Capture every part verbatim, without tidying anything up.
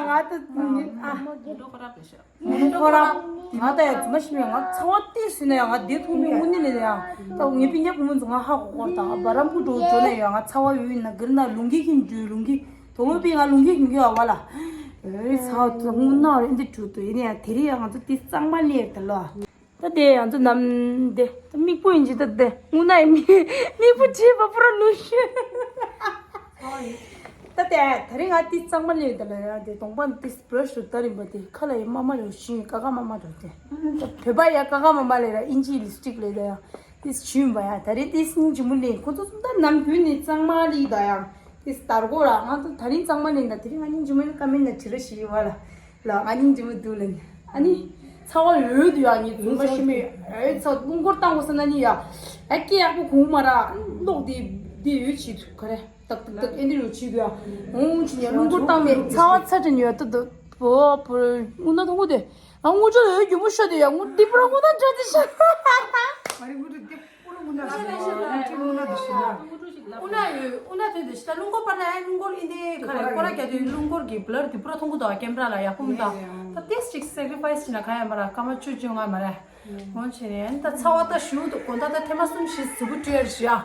ང་ད་ཨ། འགྲོ་ཁོ་ར་པེ་ཤ། ཁོ་རང་ང་ད་ཡ་རྫུན་མ་ཤི་མེད། ང་ཚ་བ་ཏིས་ཟིན་ན་ཡང་ང་བདེ་ཐུབ་མེད། དངོས་གནས་ལས་ཡང་ད་ངའི་སྤུན་ཀྱག་བུ་མོ་ཚོ་ང་ཧ་གོ་གོ་ར། ད་ང་བ་རམ་ཕུ་འགྲོ་འགྲོ་ན་ཡང་ང་ཚ་བ་ཡོད་ཡིན་ན་གིར་ན་ལུང་གི་ཁྱིམ་འགྲོ། ལུང་གི་དོ་ལོ་པི་ང་ལུང་གི་ཁྱིམ་གྱི་བ་ལ། ཨེ་ཚ་བ་དངོས་གནས་རེད། འདི་གྲུ་དུ་ཡིན་ཡང་དེ་རིང་ཡང་ང་ཚོ་ཏིས་གཙང་མ་ལས་ད་ལོ། ད་དེ་ང་ཚོ་ནམ་དེ་ད་མིག་པོ་ཡིན་གྱི་ད་དེ་དངོས་གནས་མིག་མིག་པོ་བྲིས་པ་པུ་ར་ལུ་ཤི། ད་དེ་ད་རིང་ང་ཏིས་གཙང་མ་ལས་ད་ལ་ཡང་དེ་གདོང་པ་ཏིས་བྷ་ར་ཤི་ད་རིང་པ་དེ་ཁ་ལ་ཡ་མ་མ་ལས་ཤི་ཀ་ཀ་མ་མ་འགྲོ་དེ། བོད་པ་ཡ་ཀ་ཀ་མ་མ་ལས་ར་ཨིན་ཇི་ལིབ་སི་ཊིག་ལས་ད་ཡང་ཏིས་ཤི་ཡིན་པ་ཡ། ད་རེས་ཏིས་སྙིང་རྗེ་མོ་ལས་ཁོ་ཚོ་ད་ནམ་རྒྱུན་ནས་གཙང་མ་ལས་ད་ཡང་ཏིས་དར་གོ་ར། ང་ཚོ་ད་རིང་གཙང་མ་ལས་ད་དེ་རིང་ང་སྙིང་རྗེ་མོ་ཀ་མེད་ན་བྲིས་ར་ཤི་ཡི་བ་ལ། ལ་ང་སྙིང་རྗེ་མོ་འདུག་ལ་ནི། ཨ་ནི་ཚ་བ་ཡོད་དུ་ཡང་ངས་རྫུན་མ་ཤི་མེད། ཨེ་ཚ་རླུང་སྐོར་བཏང་དགོས་ས་ན་ནི་ཡ། ཨ་སྐད་ཡག་པོ་གོང་མ་ར་ལོག་དེ་དེ་ཡོད་བྱེད་དུ་ག་རེ་ཏག་ཏག་ཏག་ཨེ་འདྲ་ཡོད་བྱེད་དུ་ཡ། འོང་བྱེད་ནས་རླུང་སྐོར་བཏང་མེད། ཚ་བ་ཚ་དྲན་ཡོད་ཏག་ཏག་བོ་བོ་རྔུལ་ནག་ཐུང་གོ་དེ། ཨ་རྔུལ་ཆུ་ཡོད་རྒྱུ་མོ་ཤོད་དེ་ཡ། རྔུལ་འདི་པུ་ར་རྔུལ་ནག་འདྲ་དེ་ཤ། ཨ་རི་རྔུལ་ཆུ་འདི། ཨུ་ལུ་མུ་ན་ཟེར་ན་ཨུ་ལུ་མུ་ན་དུ་ཤི་ན། ཨུ་ན་ཡོད། ཨུ་ན་དེ་དུ་ཤི་ད་རླུང་སྐོར་པ་ན་ཡ་རླུང་སྐོར་ཨིན་དེ་ཁ་རེ་སྐོར་ར་རྒྱ་དུ་རླུང་སྐོར་གྱི་བླར་དུ་པུ་ར་ཐོང་གུ་དོ་ཀེམ་ར་ལ་ཡག་པོ་མི་དོ། ད་ཏེས་ཅིག་སེག་རི་ཕའི་སི་ཤི་ན་ག་ཡ་མ་ར་ཀ་མ་ཆུ་ཅུ་ང་མ་ར། མོན་ཆེ་ནས་ད་ཚ་བ་ད་ཞུ་དུ་གོ་ད་ད་ཐེ་མ་གསུམ་ཤི་ཟུ་བུ་ཏྲེར་ཤི་ཨ།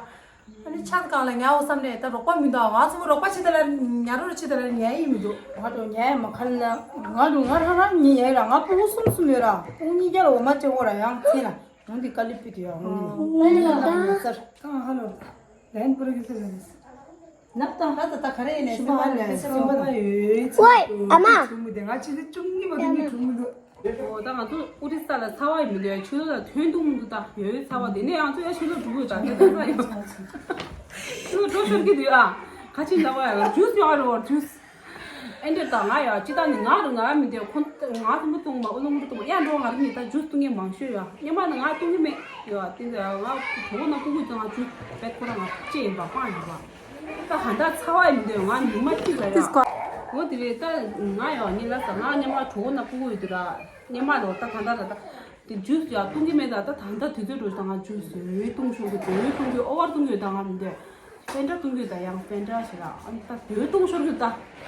ཨ་ནི་ཆ་གང་ལ་ཉལ་འོ་བསམ་ནས་ད་རོགས་པ་མི་འདུག་ང་ཚོ་རོགས་པ་ཆེ་ད་ལ་ཉལ་རོགས་ཆེ་ད་ལ་ཉལ་ཡི་མི་འདུག་ང་ཚོ་ཉལ་མ་ཁ་ལ་ང་ཚོ་ང་རང་རང་ཉལ་ཡ་ར་ང་ཕྲུ་གུ་གསུམ་གསུམ་ཡོད་ར་ཕྲུ་གུ་གཉིས་ཀ་ལ་འོ་མ་ཅེ་འོ་ར་ཡང་ཚེ་ལ། ཡང་འདི་དཀའ་ལས་སྤྲད་དུ་ཡང་འོང་ནི། ཡང་ཡང་ཡང་ཡང་སར། ཀང་ཧ་ལོ། ལན་པུ་ར་གི་སུ་ལ་ནི། ནག་དང་ཧ་ད་ད་ག་རེ་ཡིན་ནས་སེམས་པ་ལ་སེམས་པ་ལ་ཡོད། ཝེ་ཨ་མ། ཆུང་མི་དེ་ང་ཅི་ལི་ཅུང་ཉི་མ་དུ་ཉི་ཆུང་མི་དུ། ཨོ་ད་ང་ཚོ་ཨུ་རི་ས་ལ་ཚ་བ་ཡིན་མི་འདུག་ཆུ་ལོ་ལ་ཐོན་དུ་མི་འདུག་ད་ཡོད་ཚ་བ་དེ་ནས་ང་ཚོ་ཡ་ཆུ་ལོ་འགྲོ་དགོས་ད་དེ་ད་ས་ཡོད། ཆུ་ལོ་འགྲོ་ཤོར་གི་འདུག་ཨ། ཁ་ཆེ་འདྲ་བ་ཡ་ཇུས་ཡོང་ཨ་རེ་བར་ཇུས། ཨེ་འདྲ་དང་ང་ཡ་ཅི་ད་ནི་ང་རུ་ང་མི་འདོད་ཁོ་ང་ཐུམ་བུ་བཏུང་མ་ཨུ་ལུང་རུ་བཏུང་མ་ཡ་འགྲོ་ང་རུ་ནི་ད་ཇུས་བཏུང་ངེ་མང་ཤོས་ཡ་སྙེ་མ་ནི་ང་བཏུང་གི་མེད་ཡ། དེ་འདྲ་ང་གྲོགས་ན་ཕྲུ་གུ་ཚོ་ང་ཇུས་བེད་ཁོ་ར་ང་ཅི་ཡིན་པ་སྤང་ཡིན་པ། ད་ཧ་ད་ཚ་བ་ཡིན་འདོད་ང་མི་མ་ཅི་ལ་ཡ། འོ་དེ་རེད་ད་ང་ཡ་ནི་ལ་ད་ང་སྙེ་མ་གྲོགས་ན་ཕྲུ་གུ་ཡོད་དུ་ར་སྙེ་མ་རོ་ད་ད་ད་ད་ད་དེ་ཇུས་ཡ་བཏུང་གི་མེད་ད་ད་ད་ད་དུས་ཚོད་འགྲོ་ད་ང་ཇུས་ཡོད་བཏུང་ཤོག་གི་དེ་ཡོད་བཏུང་གི་ཨོ་བར་བཏུང་ཡོད་ད་ང་མི་འདོད། པེན་ཏྲ་བཏུང་རྒྱུ་ད་ཡང་པེན་ཏྲ་ཞིག་ལ་ཨ་ནི་ད་དོན་བཏུང་ཤོར་རྒྱུ་ད་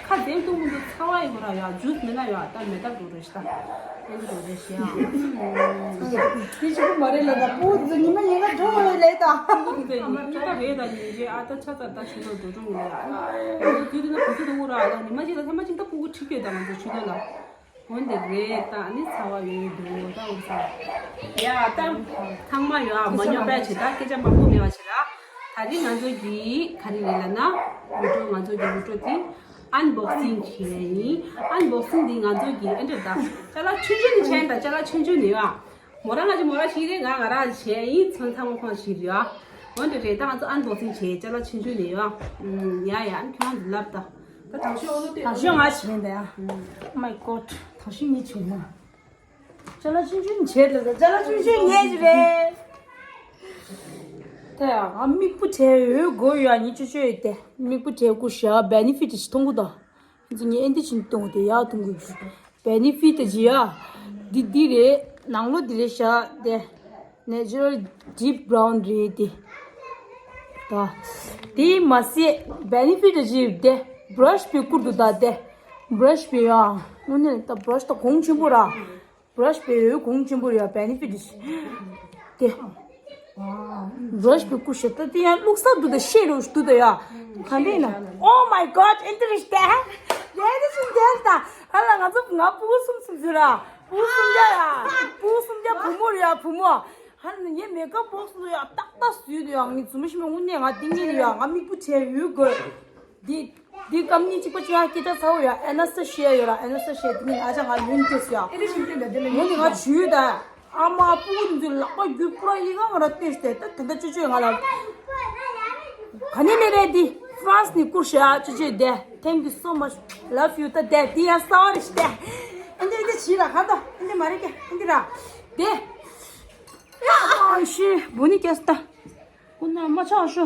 ཁ་དན་བཏུང་མི་འདུག་ཚ་བ་ཡིན་པ་ར་ཡ་ཇུས་མེད་ན་ཡ་ད་མེ་ཏོག་འགྲོ་རེ་ཞིག་ད་ཨེ་འགྲོ་རེ་ཞིག་ཡ། དེ་ཞིག་མ་རེད་ལ་ད་པུ་ཚོ་ཉི་མ་ཉི་མ་འགྲོ་བ་རེད་ད། ཉི་མ་ཉི་མ་རེད་ད་ཉིན་རྗེས་ཨ་ད་ཆ་ཚ་ད་ཆུ་ལོ་འགྲོ་འགྲོ་ངོ་ཡ། དུས་དེ་ན་བུ་ཚོ་དང་ངོ་ར་ད་ཉི་མ་གཅིག་ད་ཐེངས་མ་གཅིག་ད་ཕྲུ་གུ་ཁྲིད་ཀྱི་ད་ང་ཚོ་ཆུ་ལོ་ལ། འོན་ཏེ་རེད་ད་ནི་ཚ་བ་ཡོད་འདུག་ད་འོ་ས། ཡ་ད་ཚང་མ་ཡོད་ཨ་མ་ཉོ་པའི་ཆེ་ད་སྐད་ཆ་མང་པོ་མེད་པ་ཆེ་ད། ད་རིང་ང་ཚོ་གི་ག་རེ་རེད་ལབ་ན་བི་ཌི་ཡོ་ང་ཚོ་གི་བི་ཌི་ཡོ་དེ་ཨན་བོག་སིང་བྱས་ཡིན། ཨན་བོག་སིང་འདི་ང་ཚོ་གི་ཨེ་འདྲ་ད་ཅ་ལག་ཆུང་ཆུང་ནི་བྱས་ཡིན་ད་ཅ་ལག་ཆུང་ཆུང་ནི་ཡོད་ཨ། མོ་རང་ང་ཅི་མོ་རང་ཞིག་རེད་ང་ང་རང་བྱས་ཡིན་ཚོན་ཚང་མ་ཁོང་ཞིག་རེད་ཨ། འོན་ཏེ་རེད་ད་ང་ཚོ་ཨན་བོག་སིང་བྱས་ཅ་ལག་ཆུང་ཆུང་ནི་ཡོད་ཨ། ཡ་ཡ་ཨན་ཁྱོད་རང་འདི་ལབ་ད། ད་དང་ཤོས་ཨོ་ལོ་དེ་དང་ཤོས་ང་ཞིག་མིན་ད་ཡ། Oh my god དང་ཤོས་ངས་བྱུང་ན། ཅ་ལག་ཆུང་ཆུང་བྱས་ད་ཅ་ལག་ཆུང་ཆུང་ངས་ཞིག་རེད། ད་ཡ་ང་མིག་སྤུ་བྲེག་འོས་དགོས་ཡོད་ཡ་ཉིན་ཆུ་ཆོས་ཡོད་དེ་མིག་སྤུ་བྲེག་དགོས་ཤ་བེ་ནི་ཕི་ཊི་ཞིག་མཐོང་གི་ད། ང་ཚོ་ངས་ཨེ་འདི་བྱིན་གཏོང་དེ་ཡག་གཏོང་དགོས་ཀྱི། བེ་ནི་ཕི་ཊི་ཅི་ཡ། འདི་འདི་རེད། ནང་ལོ་འདི་རེད་ཤག་དེ། Natural Deep Brown རེད་དེ། ད། དེ་མ་ཟད་བེ་ནི་ཕི་ཊི་ཅི་དེ། བྷ་ར་ཤི་པའི་བསྐུར་འདུག་ད་དེ། བྷ་ར་ཤི་པའི་ཡ། དངོས་གནས་ད་བྷ་ར་ཤི་ད་གོང་ཆེན་པོ་ར། བྷ་ར་ཤི་པའི་འོད་གོང་ཆེན་པོ་རེད་ཡ་བེ་ནི་ཕི་ཊི་ཅི། དེ། བྷ་ར་ཤི་པའི་སྐུ་ཞབས་ད་དེ་ཡང་བླུགས་ས་འདུག་ད་ཤེས་རོགས་འདུག་ད་ཡ། ག་འདྲ་ཡིན་ན། Oh my god ཨེ་འདི་རེད་ཤག་དེ། ཡ་ཨེ་འདི་ཞིག་དེ་ད། ཧ་ལ་ང་ཚོ་ང་ཕྲུ་གུ་གསུམ་གསུམ་ཟེར་ར། ཕྲུ་གུ་གསུམ་བརྒྱ་ཡ། ཕྲུ་གུ་གསུམ་བརྒྱ་བུ་མོ་རེད་ཡ་བུ་མོ། ཧ་ལ་ངའི་མེ་ཀབ་བོག་སི་འདུག་ཡ་ཏག་ཏག་བཟོས་འདུག་ཡ་ངའི་རྫུན་མ་ཤི་མ་དངོས་གནས་ང་ཏིང་ངེ་རེད་ཡ་ང་མིག་སྤུ་བྲེག་འོས་དགོས། འདི། འདི་སྐམ་ནི་གཅིག་པ་གཅིག་ཡང་སྐད་ཆ་ཚ་བོ་ཡ་ཨེ་ན་སི་ཏ་ཤི་ཡ་ཡོད་ར་ཨེ་ན་སི་ཏ་ཤི་ཡ་འདི་ནི་ཨ་ཅག་ང་ཡོན་ཏེ་སི་ཡ། ཨེ་རེ་ཞིག་ཏེ་ལ་དེ་ལ་ངོ་ནི་ང་ཇུས་ད། ཨ་མ་སྤུ་གུ་འདི་ཚོའི་ལག་པ་རྒྱུ་པུ་ར་ཡི་ག་ང་ར་ལྟོས་ཤི་ཏེ་ད་ད་ལྟ་ཅོ་ཅོས་ང་ལ། ག་ནས་མེད་རེད་འདི་ཧྥ་རན་སི་ནས་བསྐུར་ཤག་ཅོ་ཅོས་དེ། Thank you so much love you ད་དེ་འདི་ཡང་ས་བ་རེ་ཤི་ཏེ། ཨེ་འདི་ཨེ་འདི་བྱིས་ར་ཧ་ད་ཨེ་འདི་མ་རེད་ཀྱ་ཨེ་འདི་ར། དེ། ཨ་ཤི་བུ་ནི་ཀྱ་སི་ད། ཁོ་ན་མ་ཆགས་ཤོ།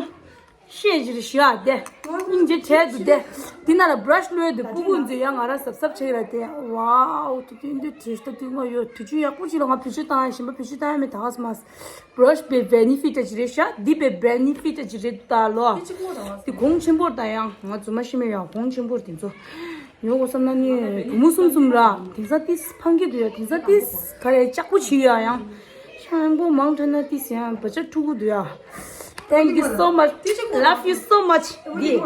ཤེས་ཀྱི་རེད་ཤག་དེ། སྙིང་རྗེ་བྲལ་འདུག་དེ། དེ་ན་ལ་བྷ་ར་ཤི་བླུགས་འདུག་སྤུ་གུ་འཛུལ་ཡང་ང་རང་གཟབ་གཟབ་བྱེད་ཀྱི་ར་དེ། ཝའོ་དེ་དེ་འདི་དྲིས་ད་དེ་ང་ཡོད་དུས་ཆུ་ཡག་པོ་ཅིག་ལ་ང་བེད་སྤྱོད་བཏང་ཡ་ཞིམ་པ་བེད་སྤྱོད་བཏང་ཡ་མེད་ད་ག་སི་མ་སི། བྷ་ར་ཤི་པའི་བེ་ནི་ཕི་ཊི་ཅིག་རེད་ཤག་འདི་པའི་བེ་ནི་ཕི་ཊི་ཅིག་རེད་འདུག་ད་ལོ། དེ་གོང་ཆེན་པོ་ད་ཡང་ང་རྫུན་མ་ཤི་མེད་ཡང་གོང་ཆེན་པོ་དེ་ཚོ། ཉོ་དགོས་བསམ་ན་ནི་བུ་མོ་གསུམ་གསུམ་ར་དེང་སང་ཏིས་ཕང་གི་འདུག་ཡ་དེང་སང་ཏིས་ག་རེ་ལྕགས་པོ་བྱེད་ཡ་ཡང་ཤང་པོ་མང་དྲགས་ན་ཏིས་ཡང་བ་ཅག་ཕྲུ་གུ་འདུག་ཡ། Thank you so much love you so much འདི།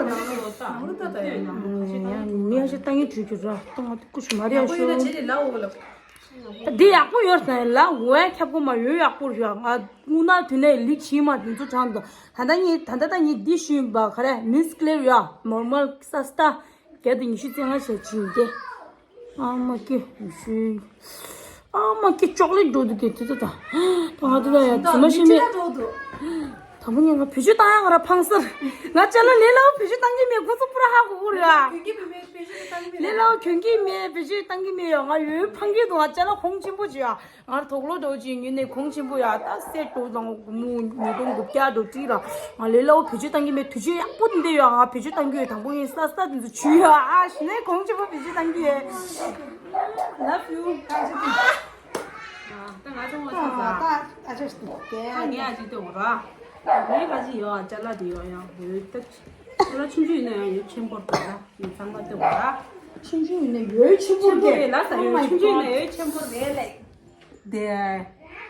མི་ཧ་ཤ་ཏང་ཡིན་བྲིས་རྒྱུ་ར་ཏང་ང་ཏི་ཀུ་ཤུ་མ་རེ་ཡ་ཤོ། འདི་ཡག་པོ་ཡོད་ཟེར་ལ་འོ་ལ། འདི་ཡག་པོ་ཡོད་ཟེར་ལ་འོ་ཡ་ཁྱབ་གོ་མ་ཡོད་ཡག་པོ་ཡོད་ང་དངུལ་ནག་དུས་ནས་ལིག་བྱིས་མ་དེ་ཚོ་དྲང་འདུག་ད་ལྟ་ཉིད་ད་ལྟ་ད་ཉིད་འདི་ཤུ་ཡིན་པ་ག་རེ་མིས་ཀླེར་ཡ་མོར་མལ་ས་སྟ། བརྒྱ་དང་ཉི་ཤུ་རྩ་ལྔ་བྱས་ཕྱིན་ཏེ། ཨ་མ་ཀི་ཞུ། ཨ་མ་ཀི་ཅོག་ལེ་འགྲོ་འདུག་གི་དུས་ཚོད་དང་། ད་ང་དུ་ད་ཡ་ཚོད་མ་ཤེས་མེད། དང་པོ་ཉིན་ང་བེད་སྤྱོད་བཏང་ཡ་ང་ར་ཕངས་སར། ང་ཅ་ལག་ལས་སླ་བོ་བེད་སྤྱོད་བཏང་གི་མེད་ཁོ་ཚོ་པུ་ར་ཧ་གོ་གོ་རེད་ཨ། ལས་སླ་བོ་གྱོན་གི་མེད་བེད་སྤྱོད་བཏང་གི་མེད་ཡ་ང་ཡོད་ཕངས་གི་འདུག་ང་ཅ་ལག་གོང་ཆེན་པོ་བྱོས་ཨ། ང་ར་དོག་ལོ་འདྲ་བོ་ཅིག་ཉོས་ནས་གོང་ཆེན་པོ་ཡ་ད་སེ་ཊི་དང་སྒོར་མོ་ཉིས་སྟོང་དགུ་བརྒྱ་འདྲ་བོ་སྤྲད་ལ་ང་ལས་སླ་བོ་བེད་སྤྱོད་བཏང་གི་མེད་དུས་ཆེན་ཡག་པོ་འདི་འདྲ་ཡོད་ང་བེད་སྤྱོད་བཏང་གི་ཡོད་དང་པོ་ངས་ས་ས་དེ་ཚོ་བྱུས་ཡ་ཨ་ཞི་ནས་གོང་ཆེན་པོ་བེད་སྤྱོད་བཏང་གི་ཡོད། Love you ད་ང་ཚོ་ངོ་ཤེས་ས་ད་ཨ་ཅག་ཞིག་ད་ངས་ཨ་ཅིག་ལྟོས་འོ་ར་ངས་ཁ་ཅིག་ཡོད་ཨ་ཅ་ལག་དེ་ཡོད་ཡང་ཡོད་ད་ཅ་ལག་ཆུང་ཆུང་ཡིན་ན་ཡང་ཡོད་ཆེན་པོར་ད་ཡོད་ཚང་མ་ལྟོས་འོ་ར་ཆུང་ཆུང་ཡིན་ན་ཡོད་ཆེན་པོར་ཆེན་པོ་རེད་ལ་ས་ཡོད་ཆུང་ཆུང་ཡིན་ན་ཡོད་ཆེན་པོ་རེད་ལས། དེ།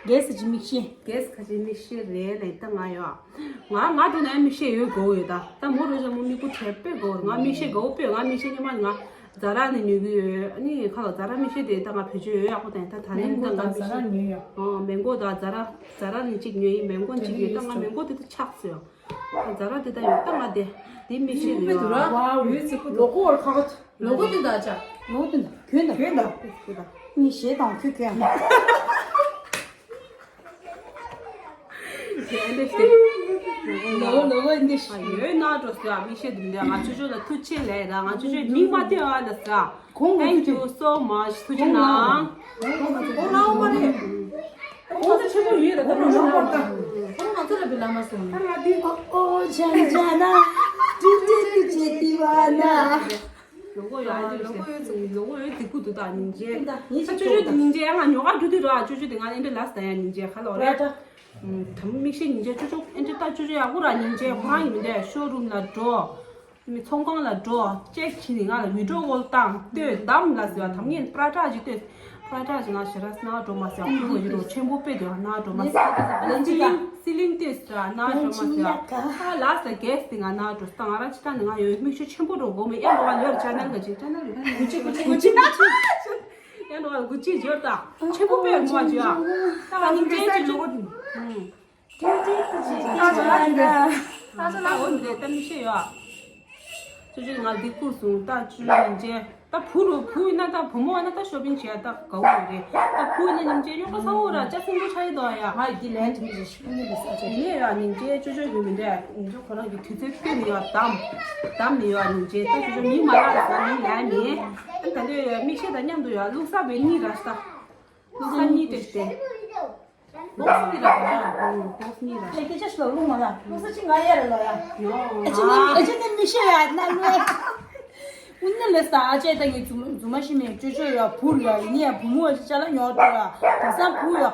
རྒྱལ་སྲིད་ཀྱི་མིག་ཤེལ། རྒྱལ་སྲིད་ཀྱི་མིག་ཤེལ་རེད་ལས་ད་ང་ཡོད། ང་ང་འགྲོ་ནས་མིག་ཤེལ་ཡོད་དགོས་ཡོད་ད། ད་མོ་རོ་ཅན་མོ་མིག་པོ་བྲེག་པས་དགོས། ང་མིག་ཤེལ་དགོས་པས་ང་མིག་ཤེལ་ཉི་མ་ང་ཛ་ར་ནས་ཉོ་གི་ཡོད། ཨ་ནི་ཁ་ལ་ཛ་ར་མིག་ཤེལ་དེ་ད་ང་བེད་སྤྱོད་ཡོད་ཡག་པོ་དང་ད་ད་ནི་ད་ང་མིག་ཤེལ་ཨོ་མེང་གོ་ད་ཛ་ར་ཛ་ར་ནས་གཅིག་ཉོས་ཡིན། མེང་གོ་གཅིག་ཡོད་ད་ང་མེང་གོ་དེ་ད་ཆགས་སོང་ཡོད། ཛ་ར་དེ་ད་ཡོད་ད་ང་དེ་དེ་མིག་ཤེལ་དེ་ཡོད། ཝའོ་ཡོད་ཚིག་པོ་ལོ་གོ་བར་ཁ་ག་ལོ་གོ་དེ་ད་ཅག་ལོ་གོ་དེ་ད་གྱོན་ད་གྱོན་ད་གྱོན་ད་ངས་ཞེ་དང་ཁྱོད་གྱོན་ཡ། ལོ་གོ་ལོ་གོ་འདི་ཨ་ཡོད་ན་འགྲོ་ཟེར་མིག་ཤེལ་དེ་འདྲ་ང་ཆོ་ཆོ་ལ་ཐུགས་རྗེ་ཆེ་ལབ་ད་ང་ཆོ་ཆོས་མིག་མ་བལྟས་པ་ལ་ཟེར། ཁོང་ང་Thank you so much ཐུགས་རྗེ་གནང་། ཁོང་ང་ཚོ་ཁོང་ལའོ་མ་རེད། ཁོང་ཚོ་ཆེན་པོ་ཡོད་རེད་ད་ཁོང་ང་ཚོ་ལ་བི་ལ་མ་སོང་། ཨོ་ཨོ་ཇ་ཇ་ན་ཏུ་ཏུ་ཏུ་ཅེ་ཏི་ཝ་ན། ལོ་གོ་ཡོད་ཨ་ལོ་གོ་ཡོད་ཚིག་ལོ་གོ་ཡོད་སྡིག་པོ་འདུག་ད་སྙིང་རྗེ། ད་ཉིན་ཞིག་ཅོ་ཅོ་དེ་སྙིང་རྗེ་ཡང་ང་ཉོ་ག་འགྲོ་དུས་ར་ཅོ་ཅོ་དེ་ང་ཨེ་འདྲ་ལ་ཟ་ཡ་སྙིང་རྗེ་ཁ་ལོ་རེད། དམ་མིག་ཤེལ་སྙིང་རྗེ་ཅོ་ཅོ་ཨེ་འདྲ་ལྟ་ཅོ་ཅོ་ཡག་པོ་ར། སྙིང་རྗེ་ཁོ་རང་ཡིན་མི་འདྲ། ཤོ་རུམ་ལ་འགྲོ། མི་ཚོང་ཁང་ལ་འགྲོ། ཅེག་བྱས་ནས་ང་ལ་བི་ཌིའོ་ཀོལ་བཏང་། ལྟོས་དམ་ལ་ཟེར་བ། དམ་ངན་པྲ་ཊ་ཅིག་ལྟོས། པྲ་ཊ་ཅིག་ང་ཞེ་དྲག་སྣང་བ་འགྲོ་མ་ཟེར། ཁོང་གི་རོ་ཆེན་པོ་དཔེ་དེ་བ་སྣང་བ་འགྲོ་མ་ཟེར། སི་ལིང་སི་ལིང་ལྟོས་ཟེར་བ་སྣང་བ་འགྲོ་མ་ཟེར། ཨ་ལ་ཟེར་གེ་སི་དེ་ང་སྣང་བ་འགྲོ་ཟེར། ང་རང་ཅི་ལྟ་ནི་ང་ཡོད་མིག་ཤེལ་ཆེན་པོ་འགྲོ་དགོས་མེད། ཡང་འགྲོ་བ་ལོས་ཅ་ནལ་ག་ཅིག་ཅ་ནལ་རེད། གུ་ཅི་གུ་ཅི་གུ་ཅི་ན་ཡང་འགྲོ་བ་གུ་ཅི་འབྱོར་དང་ཆེན་པོ་དཔེ་མོ་བ་ཅི་ཡ། ད་ང་ནི་ཅན་ཅི་ཅི། ཨ་ཅག་ལ་འོ་འདི་ལྟ་མི་ཤེས་ཡོད། ཅོ་ཅོ་ང་འདི་བསྐུར་སོང་། ད་ཅོ་ཅོ་ཡིན་ཅེ། ད་བུ་རུ་བུ་ཡིན་ན་ད་བུ་མོ་ཡིན་ན་ད་ཤོ་པིང་བྱེད་ཡ་ད་དགའ་བོ་རེད། ད་བུ་ཡིན་ན་སྙིང་རྗེ་གཡོག་པོ་ཚ་བོ་ར་ཅ་སེང་པོ་ཆ་ཡི་དོ་ཡ། ང་འདི་ལན་དེ་མི་རེད་ཤི་ནི་རེད་ས་ཅོ་ཡིན་ཡ། སྙིང་རྗེ་ཅོ་ཅོ་ཡོད་མི་འདྲ། སྙིང་རྗེ་ཁོ་རང་གི་དུས་ཚོད་སྟོན་ནི་ཡ་དམ་དམ་ནི་ཡ། སྙིང་རྗེ་ད་ཅོ་ཅོ་མིང་མ་ལ་ས་མིང་ལན་ནི་ད་ད་འདོད་མིག་ཤེལ་དང་མཉམ་དུ་ཡ་བླུག་ས་བའི་གཉིས་ར་ས། བླུག་ས་གཉིས་སྤྲད་དེ། ལོགས་སུ་ནི་ར་བ་ཡ། ལོགས་སུ་ནི་ར། ཨེ་སྐད་ཆ་ཞིག་ལ་ལུང་མ་ལ། ལོགས་སུ་ཅི་ང་ཡ་ར་ལ་ཡ། ཨེ་ཅི་ནི་ཨེ་ཅི་ནི་མི་ཤེས་ཡ་ན་ལོས། དབུ་ནི་ལས་ས་ཨ་ཅེ་ད་ངའི་རྫུན་རྫུན་མ་ཤི་མེད་ཅོ་ཅོ་ཡ་བུ་ཡ་ཡིན་ཡ། བུ་མོ་ཅ་ལག་ཉོ་ཏོ་ཡ། དེང་སང་བུ་ཡ།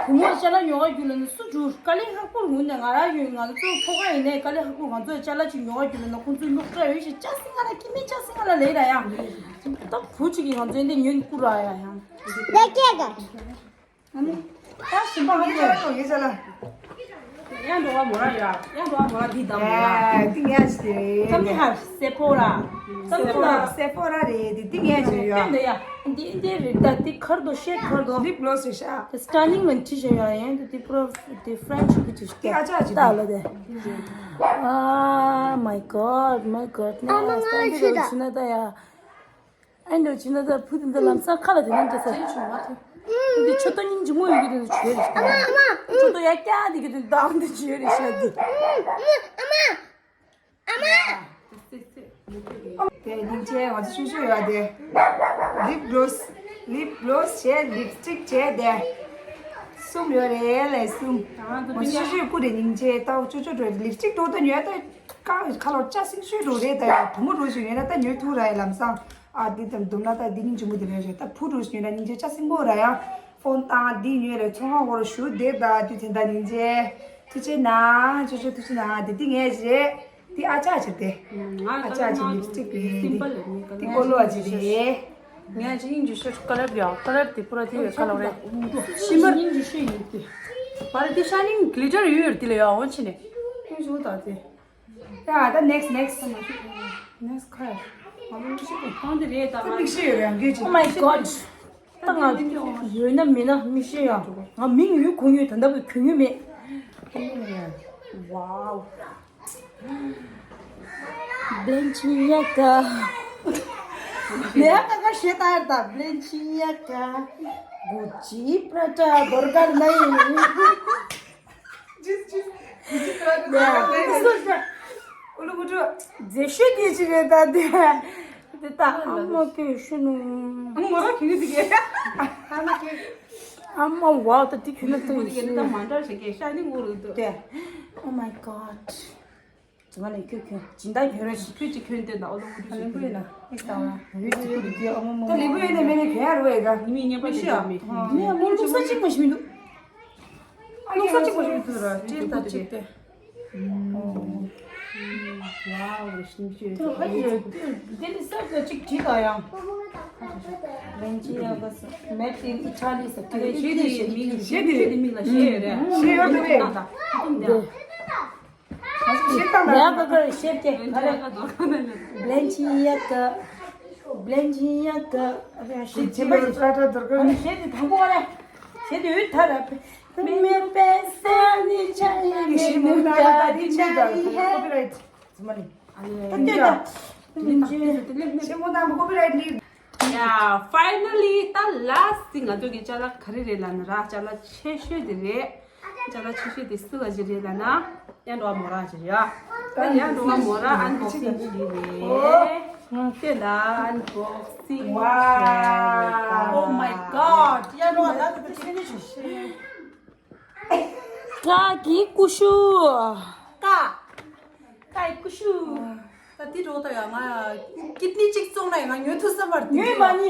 བུ་མོ་ཅ་ལག་ཉོ་ག་རྒྱུ་ལ་ནི་སུ་འགྲུ་དཀའ་ལས་ཁག་པོ་ངུ་ནས་ང་ར་ཡོད། ང་ཚོ་ཚོ་ཁ་ཡིན་ནས་དཀའ་ལས་ཁག་པོ། ང་ཚོ་ཅ་ལག་ཅིག་ཉོ་ག་རྒྱུ་ལ་ནི་ཁོང་ཚོའི་སློབ་གྲྭ་ཡོད་ཞིག་ཅ་སི་ང་ར་ཁྱི་མི་ཅ་སི་ང་ར་ལས་ར་ཡ། ད་བུ་ཅིག་གིས་ང་ཚོ་འདི་ཉོན་བསྐུར་ར་ཡ་ཡ། ད་ཞིམ་པ་ཧ་ལས། ཡིན་ཅ་ལགས་ཡིན་ཅ་ལགས། ཡང་འགྲོ་བ་མོ་ར་ཡ། ཡང་འགྲོ་བ་མོ་ར་འདི་དང་མོ་ར། ཨ་འདི་ངས་ཞིག་རེད། ཀམ་ནི་ཧ་སེ་ཕོ་ར། སེ་ཕོ་ར་སེ་ཕོ་ར་རེད། འདི་འདི་ངས་ཞིག་ཡ། སྟོན་དེ་ཡ། འདི་འདི་རེད་ད། འདི་ཁར་དོ་ཤེད་ཁར་དོ། ལིབ་གློ་སི་རེད་ཤག་དེ་སི་ཊན་ནིང་ལ་འཁྲི་བཞག་ཡ་ཡིན། འདི་འདི་པུ་རོ་འདི་ཧྥ་རན་ཆི་གི་འཁྲི་བཞག་འདི་ཨ་ཅག་ཅིག་ད་ལ་དེ། Oh my God, my God. ཨ་མ་ང་ཞིག་ད། ཨ་འདྲ་བྱས་ན་ད་ཡ། ཨ་འདྲ་བྱས་ན་ད་བུ་དེ་འདི་ལམ་སང་ཁ་ལ་དེ་ནང་འདྲ་ས། འདི་ཆོ་ཏོ་སྙིང་རྗེ་མོ་ཡོད་ཀྱི་དེ་ཆོས་རེད། ཨ་མ་ཨ་མ། ཆོ་ཏོ་ཡ་ཀྱ་དེ་གི་དེ་འདང་དེ་ཆོས་རེད་ཤག་འདི། ཨ་མ་ཨ་མ། དེ་སྙིང་རྗེ་ང་ཚོ་ཆུང་ཆུང་ཡོད་དེ། ལིབ་གློ་སི། ལིབ་གློ་སི་བྱས། ལིབ་སི་ཊིག་བྱས་དེ། གསུམ་ཡོད་རེད་ལས་གསུམ། ང་ཚོ་ཆུང་ཆུང་ཀུ་རེ་སྙིང་རྗེ་ད་ཆུང་ཆུང་འགྲོ་ལིབ་སི་ཊིག་འགྲོ་ད་ཉོས་ད། ཁ་ཁ་ལོ་ཅ་སིང་ཤོས་འགྲོ་རེད་ད་ཡ། བུ་མོ་འགྲོ་ཞིག་ཡོད་ན་ད་ཉོས་ཐུག་ར་ཡ་ལམ་སང་། ཨ་འདི་དང་འདུམ་ན་ད་འདི་སྙིང་རྗེ་མོ་དེ་རེད་རེད། ད་བུ་འགྲོ་ཞིག་ཡོད་ན་སྙིང་རྗེ་ཅ་སིང་པོ་ར་ཡ། ཕོན་བཏང་འདི་ཉོས་རེད། ཚོང་ཁང་འོག་རུ་ཞུ་བསྡད་ད་དུས་དེ་ད་སྙིང་རྗེ། ཐུགས་རྗེ་གནང་། ཅོ་ཅོ་ཐུགས་རྗེ་གནང་། དེ་འདི་ངས་རེད། འདི་ཨ་ཅག་ཅིག་དེ། ང་ཨ་ཅག་ཅིག་ལིབ་སི་ཊིག་དེ་སིམ་པལ་ལ་ཉོས་ད། འདི་ཀོ་ལོ་ཨ་ཅིག་རེད། ངས་ཅིག་སྙིང་རྗེ་ཤོས་ཀ་ལར་ཡ། ཀ་ལར་དེ་པུ་ར་དེ་ཡོད་ཀ་ལར་རེད། ཤི་མར། སྙིང་རྗེ་ཤོས་ཡིན་དེ། པར་དེ་ཤ་ནིང་གི་ལི་ཊར་ཡོད་ཡོད་དེ་ལ་ཡ་འོ་ཆི་ནས། ཀུན་ཞུ་ད་དེ། ཡ་ད་ནེག་སི་ཊི་ནེག་སི་ཊི། ནེག་སི་ཊི་ཁ་ཡ། ང་མི་ཤི་གོ་ཁང་དེ་རེད་ད། ད་མིག་ཤེས་ཡོད་རེད་ཡང་སྐད་ཅིག Oh my God. ད་ང་ཡོད་ན་མེད་ན་མི་ཤེས་ཡ། ང་མིང་ཡོད་གོ་ཡོད་ད་ལྟ་བུ་གོ་ཡོད་མེད། Wow. Balenciaga. ལས་ཀ་ཀ་ཞེ་ད་ཡར་ད། Balenciaga. Gucci, Prada, Borgata ནི། ཇིས་ཇིས། ཇིས་ཇིས། ཨུ་ལུ་གུ་ཏུ། རྫས་ཤོས་དེ་ཅི་རེད་ད་དེ། དེ་ད་ཨ་མ་ཁྱོད་ཤི་ནུ། ཨ་མ་ར་ཁྱོད་དེ་གས། ཨ་མ་ཁྱོད། ཨ་མ་ཝའོ་ད་དེ་ཁྱོད་ན་ད་ཡིན་ཤི། ད་མ་འདྲ་ཞིག་གས་ཤ་ནི་ངོ་རུ་དུ། དེ། Oh my God. ང་ལས་ཁྱོད་ཁྱོད་སྦྱིན་བདག་ཁྱོད་ར་ཞིག་ཁྱོད་ཅིག་ཁྱོད་དེ་ད་ཨོ་ལོ་ངོ་རུ་ཞིག་ཁྱོད་ན་ཨི་ད་ང་ཡོད་ཅིག་ཁྱོད་དེ་ཨ་མ་མ་ད་ལས་ཁྱོད་ཡོད་ན་མེད་ན་ཁྱོད་ཡར་བས་ད། ནི་མི་ཉན་པ་ཞིག་མི་ཤི་ཨ། ནི་ཨ་མ་ལུག་ས་གཅིག་མ་ཞིག་མི་འདུག་ཨ་ལུག་ས་གཅིག་པ་ཞིག་ཚུར་ར་ཅེར་ད་ཅིག་སྟེ། ཝའོ་རེ་ཤིང་ཤོས། དེ་ཧ་ཅི་རེད། དེ་ནི་ས་ག་ཅིག་བྲིས་ད་ཡང་། Balenciaga ས་Made in Italy ས་དེ་རེད། ཤེས་དེ་ཤེས་མིང་ཤེས་དེ་མིང་ལ་ཤེས་ཡོད་རེད། ཤེས་ཡོད་དེ་བས། ད་ད་ད་ད། ཡ་ག་ག་ཤེས་ཀྱི་ག་རེ། Balenciaga། Balenciaga། ཤེས་ཀྱི་ཤེས་ཀྱི་ཤེས་ཀྱི་དང་པོ་ག་རེ། ཤེས་ཀྱི་དང་པོ་ག་རེ། ཤེས་ཀྱི་ཡོད་ད་ར། ཤེས་མོ་ད་ད་ད་ད་ད་ད་ད། ཀོ་པི་རའིཊ། ཚང་མ་ནི། ད་ལྟོས་ད། ཤེས་མོ་ད་ཀོ་པི་རའིཊ་ནི། ཡ། ཕའི་ནལ་ལི་ད་ལཱ་སི་ང་ཚོ་གི་ཅ་ལག་ག་རེ་རེད་ལབ་ན་ར། ཅ་ལག་ཆེ་ཤོས་དེ་རེད། ཅ་ལག་ཆེ་ཤོས་དེ་སུ་ག་ཅིག་རེད་ལབ་ན། ཡ་འགྲོ་བ་མོ་རང་ཅིག་རེད་ཡ། ད་ཡ་འགྲོ་བ་མོ་རང་ཨན་བོག་སིང་བྱེད་རེད། ལྟོས་ད་ཨན་བོག་སིང་བྱེད་རེད་ད། Oh my God. ཡ་འགྲོ་བ་ལ་ད་ཆེ་ནི་ཆེ་ཤོས། ཀ་གི་ཀུ་ཤུ། ཀ། ཀའི་ཀུ་ཤུ། ད་དེ་འགྲོ་ད་ཡ་ང་ཀིད་ནི་གཅིག་བཙོང་ན་ཡ་ང་ཉོ་ཐུབ་ས་མ་རེད། ཉོས་མ་ནི།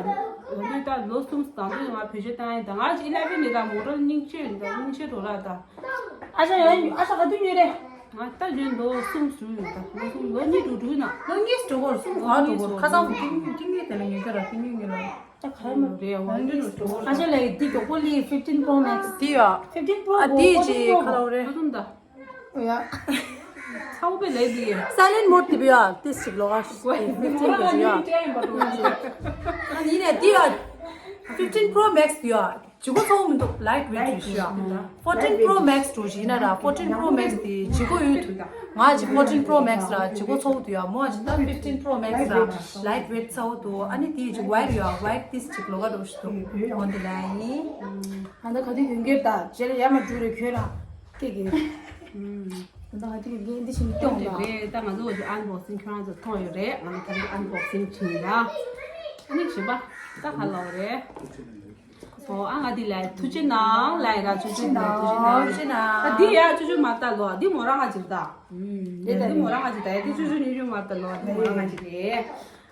ཡ། ལོ་འདི་ད་ལོ་གསུམ་དང་དུ་ང་བེད་སྤྱོད་བཏང་ཡིན། ད་ང་ཅི་ཨི་ལེ་བན་ནི་ད་མོ་ཊ་རྙིང་ཆེ་ཡིན། ད་རྙིང་ཆེ་འགྲོ་ལ་ད། ཨ་ཞང་ཡང་ཨ་ཞང་ག་དུས་ཉོས་རེད། ང་ད་ཡོན་ལོ་གསུམ་བཞུགས་ཡོད། ད་ལོ་གསུམ་ལོ་གཉིས་འགྲོ་འགྲོ་ཡིན་ན། ལོ་གཉིས་འགྲོ་གོ། གསུམ་ག་འགྲོ་གོ། ཁ་སང་ཏིང་ཏིང་ངེ་དེ་ལ་ཉོས་ཀྱི་ར། ཏིང་ངེ་ངེ་ལ། ད་ག་ཡ་མ་རེད་ཡ། ཨ་ཞང་ལ་ཡི་དེ་མགྱོགས་པོ་ལི་fifteen Pro Max དེ་ཡ། fifteen Pro ཨ་དེ་ཅི་ཁ་ལོ་རེད། ཁ་ཐུམ་ད། ཡ། ཚ་བོ་པའི་ལས་དེ། Silent mode དེ་བི་ཡ་ཏིས་ཅིག་ལོག་ཨ། fifteen དེ་ཡ། ཨ་ནི་ནས་དེ་ཡ། fifteen Pro Max དེ་ཡ། བྱེད་སྒོ་ཚོགས་མི་འདུག light weight ཞུ་ཡ། fourteen Pro Max འགྲོ་བཞིན་ན་ར། fourteen Pro Max དེ་བྱེད་སྒོ་ཡོད་དུ། ང་ཅི་fourteen Pro Max ར་བྱེད་སྒོ་ཚོགས་དུ་ཡ། མོ་ཨ་ཅི་ད་fifteen Pro Max ར་light weight ཚ་བོ་དུ། ཨ་ནི་དེ་ཅི་wire ཡ་wire ཏིས་ཅིག་ལོག་ག་འགྲོ་ཞུ་དུ། འོན་ཏེ་ལ་ཡིན། ཨ་ད་ག་དུས་ཡོང་གི་ད་རྗེས་ལ་ཡ་མ་འགྲོ་རེ་ཁྱོད་ར་སྐད་གི། ད་ག་དུས་ཡོང་གི་འདི་བཞིན་སྐྱོང་ད། རེད། ད་ང་ཚོ་འོ་ཞུ་unboxing ཁྱོད་རང་ཚོ་མཐོང་ཡོད་རེད། ང་ཚོ་ད་རིང་unboxing བྱེད་ཡ། ཨ་ནི་བྱེད་པ་ད་ག་ལོག་རེད། ཨོ་ཨ་ང་འདི་ལ་ཐུགས་རྗེ་གནང་ལ་ཡ་ར། ཅོ་ཅོ་ནང་ཐུགས་རྗེ་གནང་། ད་འདི་ཡ་ཅོ་ཅོ་མ་ལྟ་ལོ། འདི་མོ་རང་ང་ཅིག་ལྟ། འདི་མོ་རང་ང་ཅིག་ལྟ་ཡ། འདི་ཅོ་ཅོ་ཉུ་ཉུ་མ་ལྟ་ལོ། འདི་མོ་རང་ང་ཅིག་རེད།